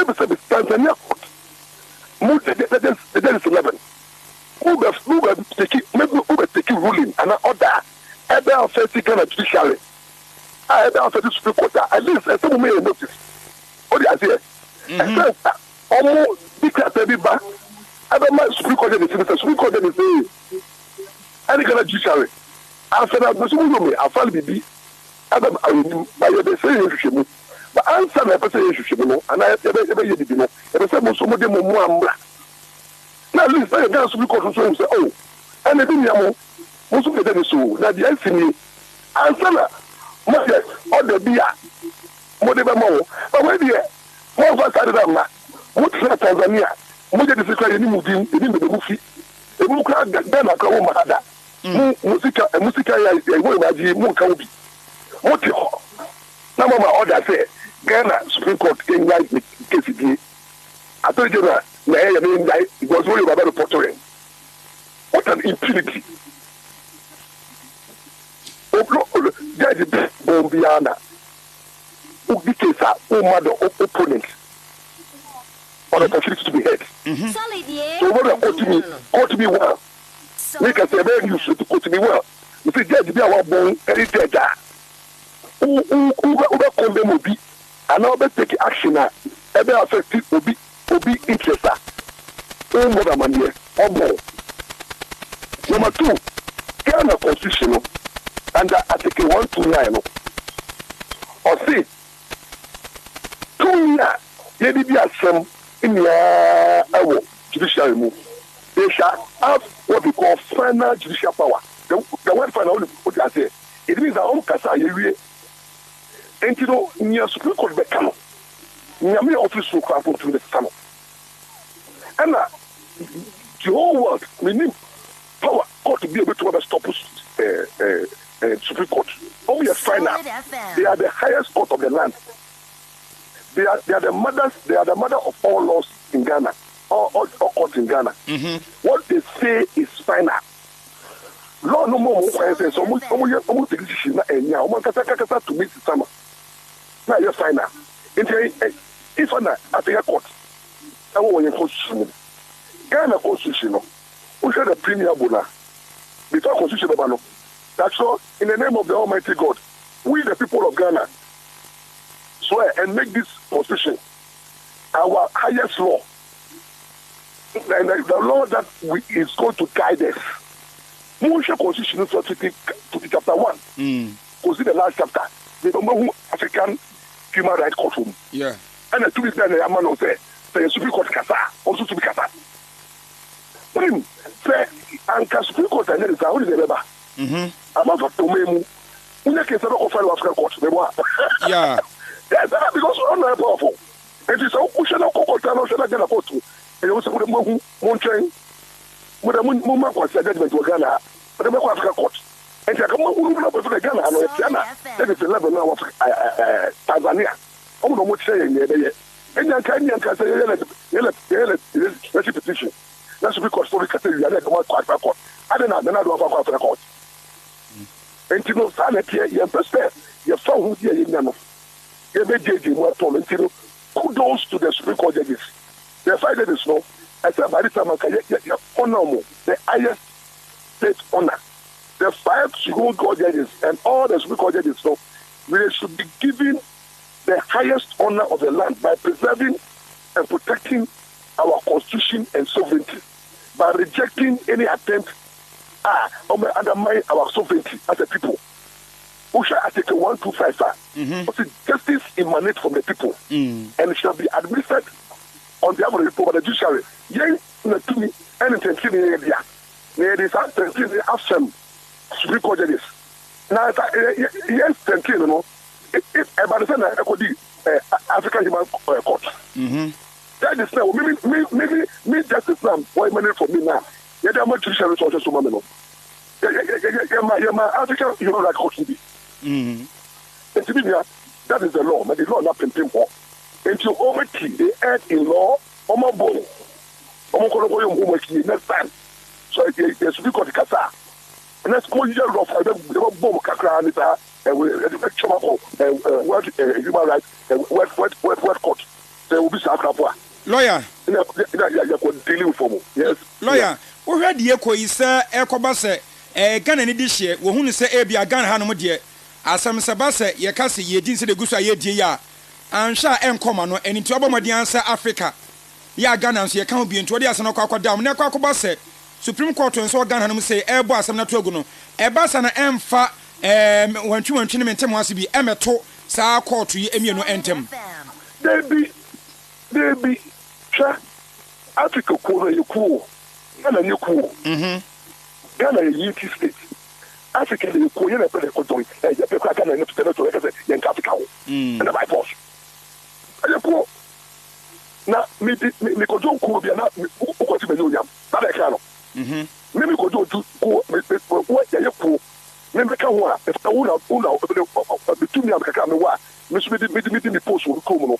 Sɛbi sɛbi, Tanzania court mu judges, judges 11 mo bɛ take, mo bɛ take ruling ana order a ɛbɛ affect Ghana judiciary, a ɛbɛ affect Supreme Court a, at least ɛsɛ mo meyɛ notice o de aseɛ. Ɛsɛ ɔmo bi krataa bi ba ɛbɛma Supreme Court judges sɛ Supreme Court judges ɛne Ghana judiciary afɛ na agbesi mu yomi afali bibi ɛbɛ anim ba yɛbɛ sɛ yɛ hwehwɛ mu ba ansa na yɛpɛ sɛ yɛ hwehwɛ mu no anaa yɛbɛ yɛ bibi no, yɛbɛ sɛ mo nso mo de mo mu amra na at least na yɛ Ghana Supreme Court nso ehu sɛ, oh, ɛna ebi nua mo nso yɛ dɛ ne so na deɛ esi nie ansa na mo yɛ ɔda bi a mo de bɛ ma wo. Ba wei deɛ, mo nfa saa de na ma mo tena Tanzania, mo gye de si kora yɛ ni mu din yɛ ni mbɛbɛ mu fi ebi mu kora Ghana kora wo ma ha da mo sika yɛ mo yɛ agye mo nka wo bi. Mo te hɔ na mo ma ɔda sɛ Ghana Supreme Court enya ne case die, Attorney General na ɛyɛ ne nyae because wo yɛ baba report yɛn. What an impunity! Oblo judge bi bɔn biara na wodi case a woma the opponent on opportunity to be heard. So wọ́n bɛ quote me well, mi kɛse ɛbɛyɛ news to quote me well. You see, judge bi a wabɔn ɛne judge a wo wo wo bɛ condemn obi anaa wobɛ take action a ɛbɛ affect obi interest a wo mbɔ n'amaneɛ, ɔbɔ. Number two, Ghana Constitution no under Article 129 no, ɔse tumi a yɛde di asɛm nyinaa ɛwɔ judiciary mu. They shall have what we call final judicial power. The word "final" o ti ase, it means that ɔmo kasa a yɛwie. Nti no, nea Supreme Court bɛka no, Nyame a ɔfiri soro koraa mpo ntumi bɛsesa no. Ɛna the whole world, menim power court bi a obɛtumi abɛ stop Supreme Court. Ɔmo yɛ final. They are the highest court of the land. They are the mother of all laws in Ghana, all courts in Ghana. What they say is final law no. Mo kwan sɛ ɔmo yɛ, ɔmo take decision na ɛnya ɔmo ankasa kakasa tumi sisa no na ɛyɛ final. Nti ɛ ɛ ifa na Africa court ɛwɔ wɔ yɛn constitution mu, Ghana Constitution no, wohwɛ the preamble na before constitution bɛba no, that's all. "In the name of the Almighty God, we the people of Ghana swear and make this constitution our highest law and the law that we is going to guide us." Mo hwɛ constitution no so to chapter one kò sí the last chapter de bɛ mo hu African Human Rights Court mu. Ɛna tumi bɛn na yɛama no sɛ yɛ Supreme Court kasa a, ɔnso tumi kasa? Wonim sɛ anka Supreme Court anyɛ ne saa, wode deɛ ɛbɛba amanfa ɔman mu wonyɛ case bɛkɔ file wɔ African court mɛboa. Yes, because ɔno yɛ powerful. Nti sɛ wohwɛ na kɔ court na wohwɛ na Ghana court ɛyɛ wo sɛ mode moahu mo nkyɛn, mode momma nkwasea judgment wɔ Ghana ha, mode mɛkɔ Africa court. Nti aka mohunu na bɛfɛ Ghana ha no yɛtia na judges 11 na wɔ Tanzania, ɔmo na ɔmo kyerɛ yɛn nea ɛbɛyɛ. Ɛnyanka sɛ yɛyɛ legislation petition na Supreme Court fo bi kasa wia na ɛdɔm akɔ Africa court ade na nana ado akɔ Africa court. Nti no, saa na ɛteɛ. Yɛmpɛ sɛ yɛfa ho di a yɛnya no yɛbɛgyegye mu atɔ no. Nti no, kudos to the Supreme Court judges, the five judges no. Ɛsɛ by this time anka yɛ honour mo the highest state honour. The five Supreme Court judges and all the Supreme Court judges no, they should be given the highest honour of the land by preserving and protecting our constitution and sovereignty, by rejecting any attempt a ɔmo undermine our sovereignty as a people. Wohwɛ Article 125 a, ɔsi justice emanate from the people and shall be administered on behalf of the people by the judiciary. Yɛn na tumi ɛne ntɛntɛn yɛ dea na yɛde saa ntɛntɛn afɛm Supreme Court judges na sa yɛn ntɛntɛn no ɛba ne sɛ na ɛkɔdi African Human Court judges na me justice na wɔn emanate from me na yɛde ama judiciary sɛ ɔhwɛ so ma me no, yɛma African Human Rights Court bi. Nti bi nua, that is the law, na the law na pimpim hɔ. Nti ɔmo ti they erred in law. Ɔmo abɔ ɔmo nkɔlɔkɔ yɛ ɔmo homework yie next time so yɛ yɛ Supreme Court kasa a, next mo yɛ rough, ɛbɛ bɔ mo kakra ne saa ɛwɔ ɛde bɛ twɛm akɔ ɛ ɛ World Human Rights ɛ world world world world court. Sɛ obi saa koraa po a. Lawyer. Na na yɛ kɔ dealing with wɔn. Yes. Lawyer, wohwɛ deɛ ɛkɔ yi sɛ ɛkɔba sɛ ɛɛ Ghana ni de hyeɛ, wɔhunu sɛ ebia Ghana hanom deɛ asɛm sɛ ba sɛ yɛka se yɛdi nsɛdeɛ ɛgu so a yɛredie yi a, anhwɛ a ɛnkɔ ma no, ɛno nti wɔabɔ mmɔden ara sɛ Africa yɛ a Ghana nso yɛka ho bio nti wɔde asɛm no akɔ akɔda wɔn na ɛkɔ akɔba sɛ Supreme Court nso wɔ Ghana hanom sei ɛrebɔ asɛm no ato agu no, ɛba saa na ɛmfa ɛɛ wantwi wantwi ne mente mo ase bi ɛmmɛto saa kɔɔto yi mmienu ntam. Dabi, dabi, hwɛ, Africa kuo no ɛyɛ kuo o, Ghana nyɛ kuo o. Ghana yɛ unity state, Africa na yɛ kuo, yɛn na yɛpɛ na yɛkɔ join, ɛ yɛpɛ koraa Ghana ne pɛ na yɛka sɛ yɛnka Africa ho, ɛna by force, ɛyɛ kuo. Na me di, me me kɔ join kuo bi a na me wokɔ ti mɛ nyɛ onyam, saa na ɛka no. Me me kɔ join kuo, me me wɔ yɛyɛ kuo. Me mɛka ho a, ɛfiri sɛ wo na wo na me tumi a kakra a mewɔ a me nso mede mede medi me post wɔ me kurom no,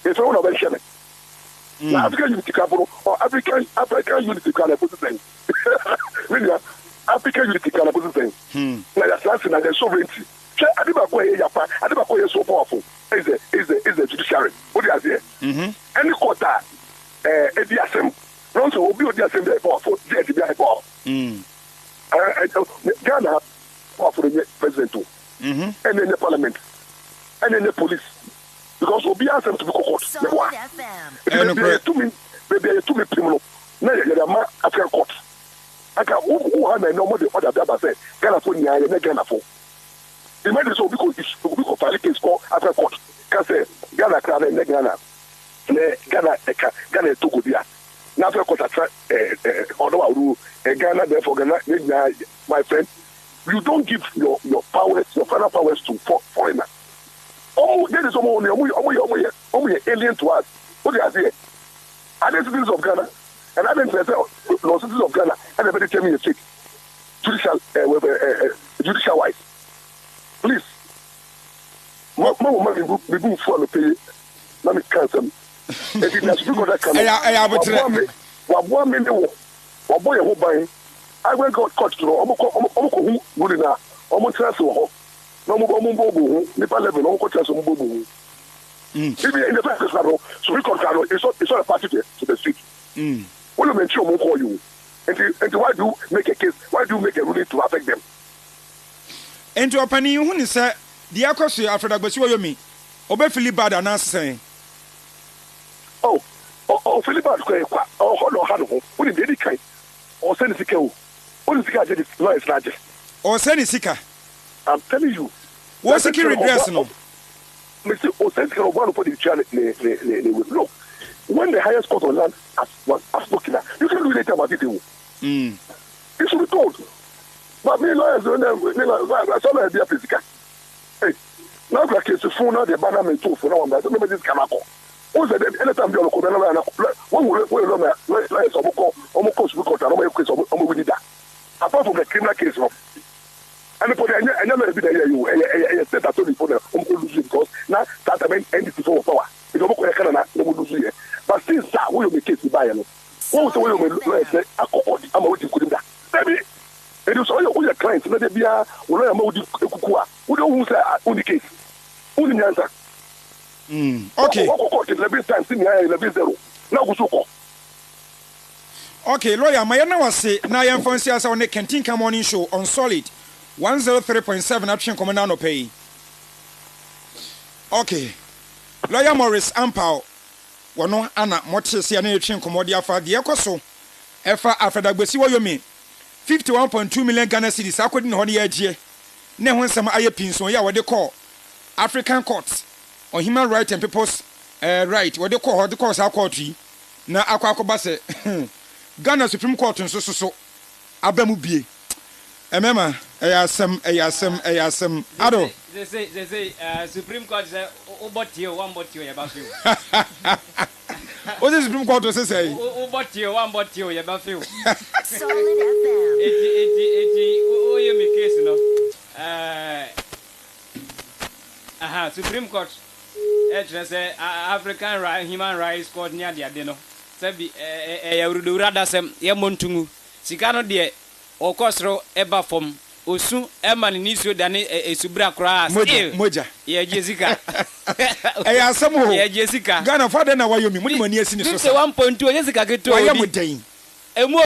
ɛfiri sɛ wo na wobɛhwɛ me. Na African Unity kora mpo no, ɔ African African Unity kora na ɛkɔsi sɛn? Me nua, African Unity kora na ɛkɔsi sɛn? Na yɛatena ase na yɛn sovereignty. Hwɛ, ade baako a ɛyɛ ya pa, ade baako a ɛyɛ so powerful is the is the is the judiciary. Wode aseɛ? Ɛne court a ɛɛ ɛdi asɛm. Na nso obi a ɔdi asɛm bi a ɛyɛ powerful, judge bi a ɛyɛ powerful. Ghana ha powerful no nyɛ president o, ɛna ɛnyɛ parliament, ɛna ɛnyɛ police because obiara asɛm tumi kɔ court yɛ hɔ a. Nti baabi a yɛtumi baabi a yɛtumi pem no na yɛde ama African court. Anka wo wo ha na ɛnɛ wɔde order bi aba sɛ Ghanafoɔ nyinaa yɛnyɛ Ghanafoɔ. Imagine sɛ obi kɔ obi kɔ file case kɔ African court ka sɛ Ghana koraa na ɛnyɛ Ghana na Ghana ɛka Ghana yɛ Togo dea. Na afei kɔsakra eh eh ɔdɔ wa ru eh Ghana therefore Ghana yɛ nyinaa my friend you don't give your your powers your final powers to for foreigner ɔmo yɛ de sɛ ɔmo ɔmo yɛ ɔmo yɛ ɔmo yɛ ɔmo yɛ alien to us o de aseɛ are they citizens of Ghana and are they nkyerɛ sɛ no citizens of Ghana ɛna ɛbɛ determine yɛ fate judicial eh eh eh judicial wise please ma ma wɔn ma mi bu mi bu nfu anɔpɛ yi na mi ka nsɛm. Enti nea Supreme Court aka no, Ɛyɛ aboterɛ. waboa me, waboa me ne wo, wabɔ yɛn ho ban. Agric Court no, wɔkɔ, wɔkɔhu ruling a, wɔntena ase wɔ hɔ na wɔn wɔn bɔɔbɔ ho. Nipa 11, wɔkɔ tena ase wɔn bɔɔbɔ ho. Even in the first place no, Supreme Court no, it's not, it's not a party to, to the suit. Wɔn na nti wɔn nkɔɔ yi o. Nti, nti why do you make a case, why do you make a ruling to affect them? Enti ɔpanin yi hu ne sɛ deɛ ɛkɔ so yi, Alfred Agbesi Woyomi, ɔbɛ fili bad anaa sɛn? Oh, oh, oh, fili bad kɔ yɛ kwa, ɔhɔ na ɔha ne ho, wonim deɛ edi kan, ɔsɛ ne sika o, wonim sika agye de lawyers no agye. Ɔsɛ ne sika. I'm telling you. Wo siki redress no. Me se ɔsɛ sika no ɔbɔ anɔpɔ de tua ne ne ne ne ne look when the highest court on land has was has spoken ah you can't do anything about it o. Mm. You should be told. But me lawyers no ne ne lawyer sɛ lawyer bi apɛ sika. Ei na akora case fon na de ba na me to fon na wɔn ba sɛ mɛmɛ de sika na akɔ. Wɔn sɛ dɛ anytime bi ɔlɔkɔ bɛ na lawyer na wɔn wɔ wɔn yɛ lawyer lawyers ɔmo kɔ ɔmo kɔ supreme court na ɔmo yɛ case ɔmo ɔmo wini da. Apart from the criminal case no. Ɛno po de ɛnyɛ ɛnyɛ lawyer bi na ɛyɛ yi o ɛyɛ ɛyɛ ɛyɛ state attorney fo na ɔmo kɔ lose because na saa time NDC fo wɔ power nti ɔmo kɔ yɛ Canada na ɔmo lose yɛ but since a wɔyɛ ɔmo case ba yɛ no wɔn sɛ wɔyɛ ɔmo lawyers sɛ akɔ court ama wɔdi nkunim da dabi. Enti sɛ ɔyɛ woyɛ client na da biara wo lawyer ma wodi kuku a, wode wohu sɛ wonni case. Wonni nyansa. Mm, okay. Wakɔ court 11 times ne ayɛ 11 zero na ogu so kɔ. Okay, lawyer, ma yɛnna wo ase na yɛmfa nsi asa wo ne Kentinka Morning Show on Solid 103.7 atwe nkɔmmɔ no anɔpa yi. Okay, lawyer Maurice Ampaw, wɔno ana mɔte se yɛne no twe nkɔmmɔ de afa deɛ ɛkɔ so ɛfa Alfred Agbesi Woyomi 51.2 million Ghana cedis akɔdi ne hɔ no yɛregyeɛ na ɛho nsɛm ayɛ pii nso yɛ a wɔde kɔɔ African Court on Human Right and People's Right wɔde kɔɔ hɔ de kɔɔ saa kɔɔto yi na akɔ akɔba sɛ Ghana Supreme Court nso soso aba mu bie. Mmarima, ɛyɛ asɛm, ɛyɛ asɛm, ɛyɛ asɛm. Ado. Sesei, sesei, Supreme Court sɛ wobɔ tie o, woambɔ tie o, yɛba fe o. Wo se Supreme Court se sɛn? Wo bɔ tie o, woambɔ tie o, yɛbɛ fe o. Eti, eti, eti, woyɛ me case no, eh, aha, Supreme Court ɛkyerɛ sɛ African Human Rights Court ne adeade no, sɛbi ɛyɛ awurudowura dasɛm, yɛmmɔ ntungu. Sika no deɛ, ɔkɔ soro ɛba fam. Osu ma ne nisuo dane subura koraa Mogya, still mogya. Yɛgye sika. Ɛyɛ asɛm o. Yɛgye sika. Ghana fo adɛn na wayɔ mi? Mode mo ani asi ne so saa. 51.2 ɛnyɛ sika ketewa Wayɛ obi. mo dɛn? Emu.